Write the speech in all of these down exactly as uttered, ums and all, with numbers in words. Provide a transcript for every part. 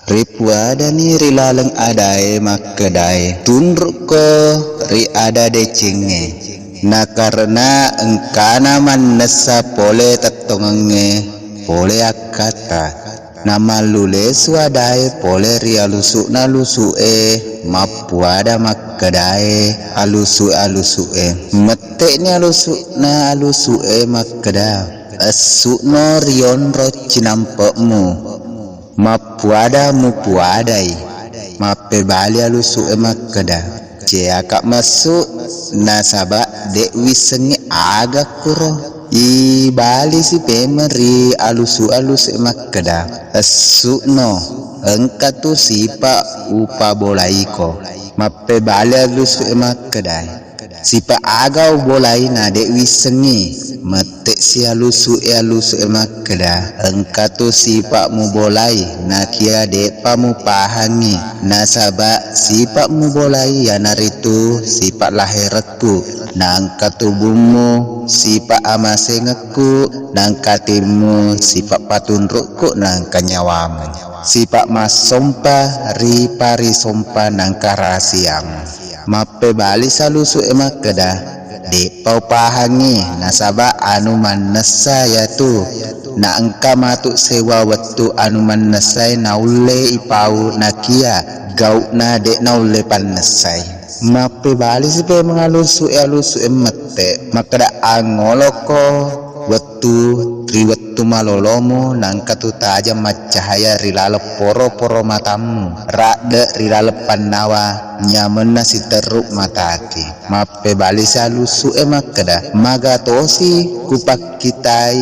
Ripuadani ri laleng adae makkedae, tunrukko ri ada decengnge. Nakarena engkana mannessa pole tettongengnge, pole akkata. Namallulesu adae pole ri alusu'na lusu'e, mappuada makkedae alusu'e-alusu'e. Mette'ni alusu'na alusu'e makkeda, essu'no rionro cinampe'mu. Mappuada mupuadai. Mappebali alusu'e makkeda, ceaka messu, nasaba de' wissengngi aga kuro. Ibalisi pemeng ri alusu-alusu e makkeda, essu'no, engka tu sipa upabolaiko. Mappebali alusu e makkeda, sipa aga ubolai na de' wissengngi. Mette si alusu e alusu e makkeda, engka tu sipa mubolai nakia de'pa mupahangngi, nasaba sipa mubolai iyanaritu sipa laherekku, na engka tubummu sipa amasengek ku, nangka atimmu sipa patunrukku, nangka nyawamu sipa massompa ri parisompa nangka rahasiamu. Mappebali salusu e makkeda, de'pa upahangngi, nasaba anu mannessa yatu, na engka matu sewa wettu anu mannessae naulle ipau nakia gau'na de' naulle pannessai. Mappebali si pemeng alusu e alusu e mette, makkeda, angngoloko wettu ri wettu malolomu, nangka tu tajang maccahaya ri laleng poro-poro matammu, radde ri laleng pannawa, nyamenna siterru mataki. Mappebali si alusu e makkeda, magatosi kupakkitai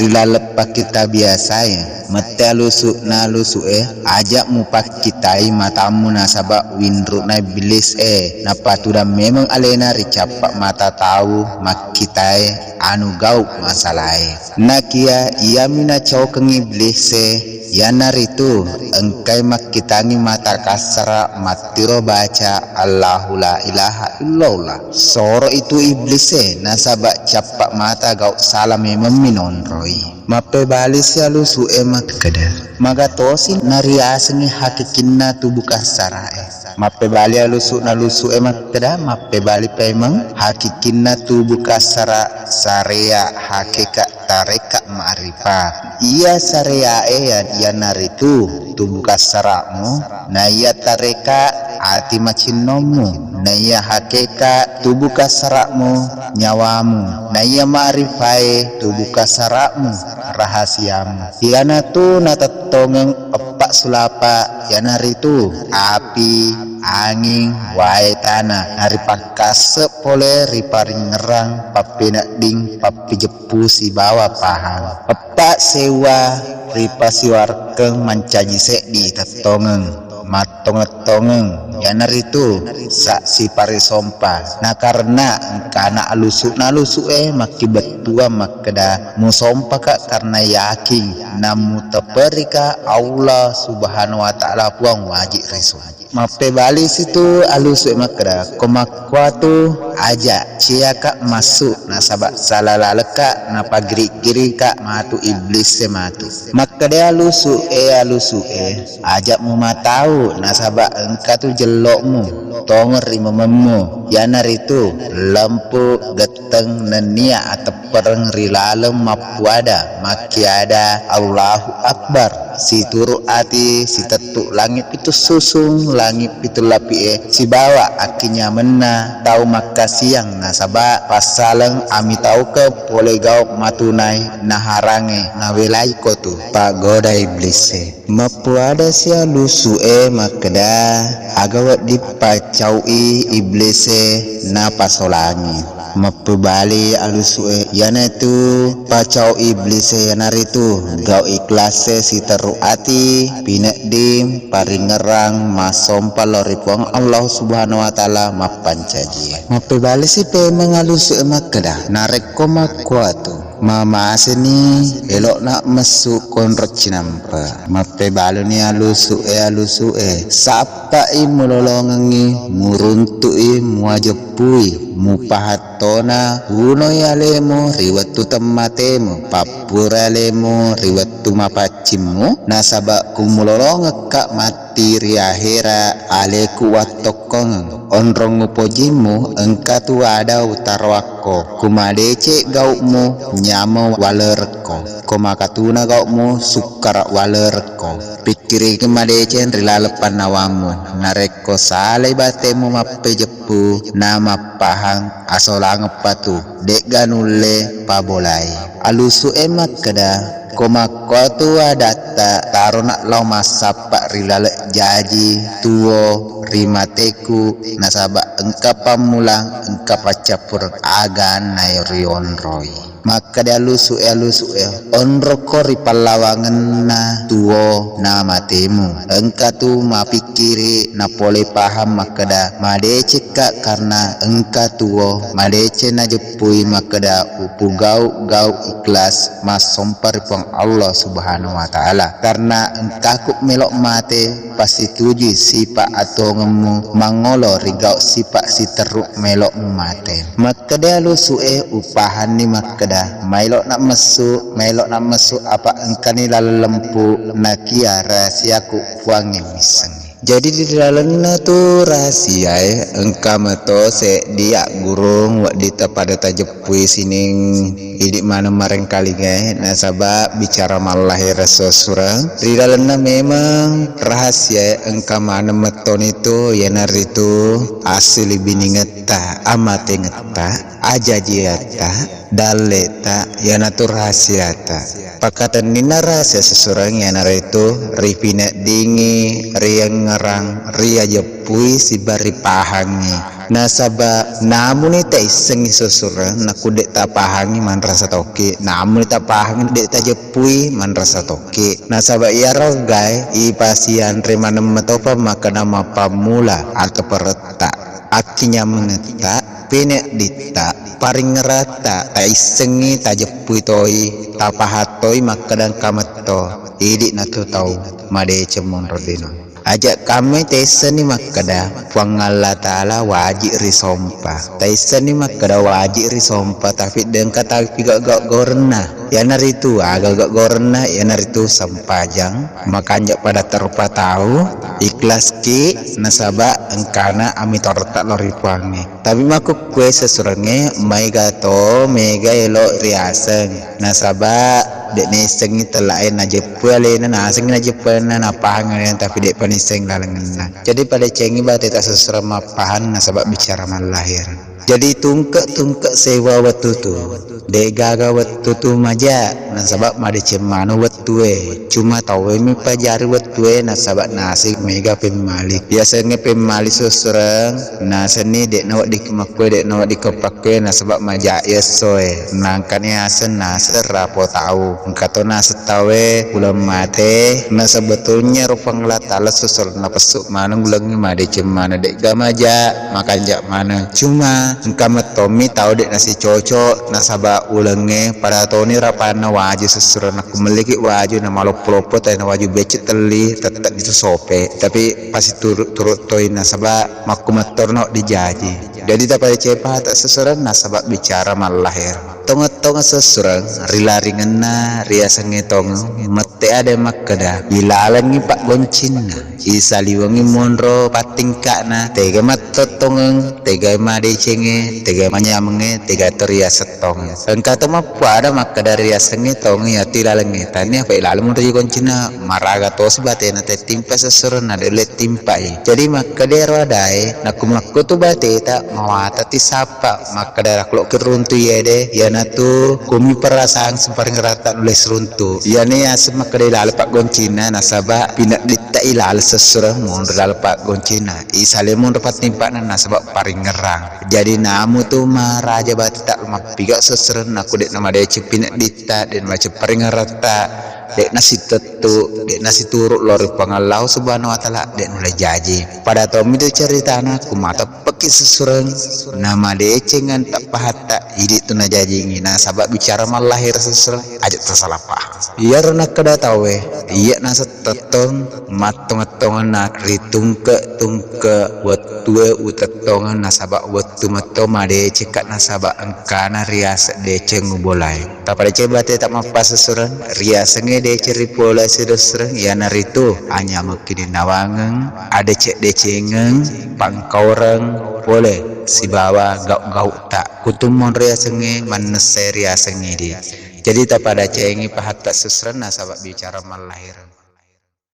ri laleng pakkita biasae. Mette alusu'na lusu e, aja mupakkitai matammu nasaba winru'na iblis e, napatudang memeng alena ri cappa mata tau makkitae anu gau masalae. Nakia iyami nacaukeng iblis e, iyanaritu engkai makkitangi mata kassara mattiro baca Allahu la ilaha illallah. Soro itu iblis e, nasaba cappa mata gau sala memeng minonroi. Mappebali si alusu e makkeda, magatosi nariasengngi hakikinna tubu kassara e. Mappebali alusu'na lusu e makkeda, mappebali paimeng hakikinna tubu kassara, sarea, hakeka, tareka, ma'rifa. Iya sarea e ya-, iyanaritu tubu kassara'mu, naiya tareka ati macinnommu, naiya hakeka tubu kassara'mu, nyawamu, naiya ma'rifa e tubu kassara'mu, rahasiamu. Iyanatu natettongeng eppa sulapa, iyanaritu api, anging, wae, tana, naripakkasse pole riparingngerang, pappinedding, pappijeppu sibawa pahang. Eppa seuwa ripasiwarekkeng mancaji seddi tettongeng, mattongeng-tongeng, iyanaritu saksi parisompa. Nakarena engkana alusu'na lusu e makkibettuang makkeda, musompaka karena yakin, namuteperika Allah Subhanahu wa Ta'ala Puang wajib risu. Mappebali situ alusu e makkeda, ko makkuatu aja ciaka massu, nasaba sala lalekka napagiri-girika matu iblis e matu. Makkeda alusu e, alusu e, aja mumatau, nasaba engka tu jello'mu tongeng ri mememmu, iyanaritu lempu, getteng, nennia ateppereng ri laleng mappuada, makkiada Allahu Akbar, situru ati, sitettu langi pitu susung, langi pitu lapi e, sibawa akkinyamenna tau makkasiang, nasaba passaleng amitaukeng pole gau matunai naharange, nawelaiko tu paggoda iblis e. Mappuada si alusu e makkeda, aga wedding paccau'i iblis e napasolangi. Mappebali alusu e, iyanatu pacau iblis e iyanaritu gau ikhlas e, siterru ati, pinedding, paringngerang, massompa lao ri Puang Allah Subhanahu wa Ta'ala, mappancaji. Mappebali si pemeng alusu e makkeda, narekko makkuatu mamaseni elo'na messu konro cinampe. Mappebaluni alusu e, alusu e, sappai mulolongengngi, muruntu'i, muwajeppu Pui, mupahattona gunoi alemu ri wettu temmatemu, pappura alemu ri wettu mapaccimmu, nasaba kumulolongekka matti ri ahera aleku wattokkongeng. Onrong upojimmu engka tu ada utaroakko, kumadece gau'mu nyameng walerekko, ko makatuna gau'mu sukkara walerekko. Pikkiriki madeceng ri laleng pannawammu, narekko salai batemu mappejeppu na mappahang, asolangeng patu, de'ga nulle pabolai. Alusu'e makkeda, ko makkotu adatta, tarona lao massappa ri laleng jaji tuo ri mateku, nasaba engka pammulang, engka paccappureng aga nairionroi. Makkeda alusu'e, alusu'e, onrokko ri pallawangenna tuo na matemu. Engka tu mapikkiri napole pahang makkeda madecekka karena engka tuo, madeceng najeppui makkeda upugau gau ikhlas massompa ri Puang Allah Subhanahu wa Ta'ala. Karena engkaku melo mate, pasitujui sipa atongemmu mangolo ri gau sipa siterru melo mate. Makkeda alusu'e upahanni makkeda, maelo na messu, maelo na messu apa engkani laleng lempu, nakia rahasiaku Puangnge missengngi. Jadi di lalenna tu rahasiae engka mato seddi aggurung wedding tapada tajeppui sining idi maneng marengkalingae, nasaba bicara mallahir sessureng. Ri lalenna memang rahasiae engka maneng mettoni tu, iyanaritu asili biningetta, amatengetta, ajajiatta, dalleta, iyanatu rahasiata. Pakkatenninna rahasia sessureng iyanaritu ripineddingi, riengngerang, riajeppui, siba ripahangngi. Nasaba namuni taissengngi sessureng, nakku de tapahangngi manrasa tokki. Namuni tapahangngi de tajeppui manrasa tokki. Nasaba iyaro gae ipasianre maneng matopa makkeda mappammula atau peretta, akkinyamengetta, pinedditta, paringeratta, taissengngi tajeppui toi, tapahattoi makkeda engka metto, idi natu tau madeceng monro lino. Aja kamme taissenni makkeda Puang Allah Ta'ala wajib risompa. Taissenni makkeda wajib risompa, tapi dengka tapi gak-gak gorenna. Iyanaritu aga gak gorenna, iyanaritu sempajang, makanja pada terpa tau, ikhlaski nasaba engkana ami torta lori Puangnge. Tapi makkukkue sessurengnge maega to mega elo riaseng, nasaba de naissengngi tellae najeppui alena, nasengngi najeppui alena, napahang alena, tapi de panisseng lalengenna. Jadi padecengi bateta sessureng mappahang nasaba bicara mallahir. Jadi tungke-tungke sewa wettu tu, de gaga wettu tu maja, nasaba madeceng manu wettue. Cuma tauwe mi pajari wettue nasaba naseng mega pemmali. Biasengnge pemmali sessureng, nasenni de nawedding makkue, de nawedding pakkue nasaba maja essoe. Nangkani aseng naseng rapo tau. Engka to naseng tauwe uleng mate, na sebetulnya ro Puang Allah Ta'ala sessureng napessu maneng ulengnge madeceng maneng, de'ga maja, makanja maneng. Cuma engka mettommi tau de nasicoco nasaba ulengnge pada toni rapanna waju sessureng, nakku melliki waju na maloppo-loppo tai na waju becce telli, tette itu sope. Tapi pasti turu-turu toi nasaba makku mettorno dijaji. Jadi tapada cepa hata sessureng nasaba bicara mallahir. Tongeng-tongeng sessureng, rilaringenna riasengnge tongeng, mette ada makkeda, ilalengngi paggoncinna, isaliwengngi monro pattingka'na, tega mattottongeng, tega madecengnge, tega manyamengnge, tega to riaseng tongeng. Engka to mappuada makkeda riasengnge tongeng yati lalengnge, tania apa ilaleng monro goncinna, maraga tosi batena tettimpa sessurenna, de lettimpai. Jadi makkedero adae, nakku makkutu bateta mawatati sappa, makkeda rakloki runtu yede, iyanatu kumi perasaan semparing rata nulis runtu. Iyani aseng makkeda ilale paggoncinna, nasaba pinedditta ilale sessureng monro ilale paggoncinna. Isale monro pattimpana nasaba paringerang. Jadi namu tu maraja bateta mappiga sessureng, nakku de namadeceng pinedditta, de namadeceng paringerratta. de'na sitettu, de'na situru lao ri Puang Allahu Subhanahu wa Ta'ala, de' nulle jaji. Pada tommi tu caritana, ku mateppeki susureng, namadecengeng tappahatta, idi tu najajingi, nasaba bicara mallahir susureng, aja tasalah paham. Iyaro nakkeda tauwe, iya naseng tettong mattongettongenna ri tungke-tungke wettue utettongeng, nasaba wettu metto madecekka, nasaba engkana riaseng deceng ubolae. Tapadeceng bateta mappassusureng, riasengnge deceng ripola sidussureng, iyanaritu anyameng kininnawangeng, adeceng-decengeng, pangkaureng pole sibawa gau-gauta. Kutu monro riasengnge, mannessai riaseng idi. Jadi tapadecengi pahatta susureng nasaba bicara mallahireng.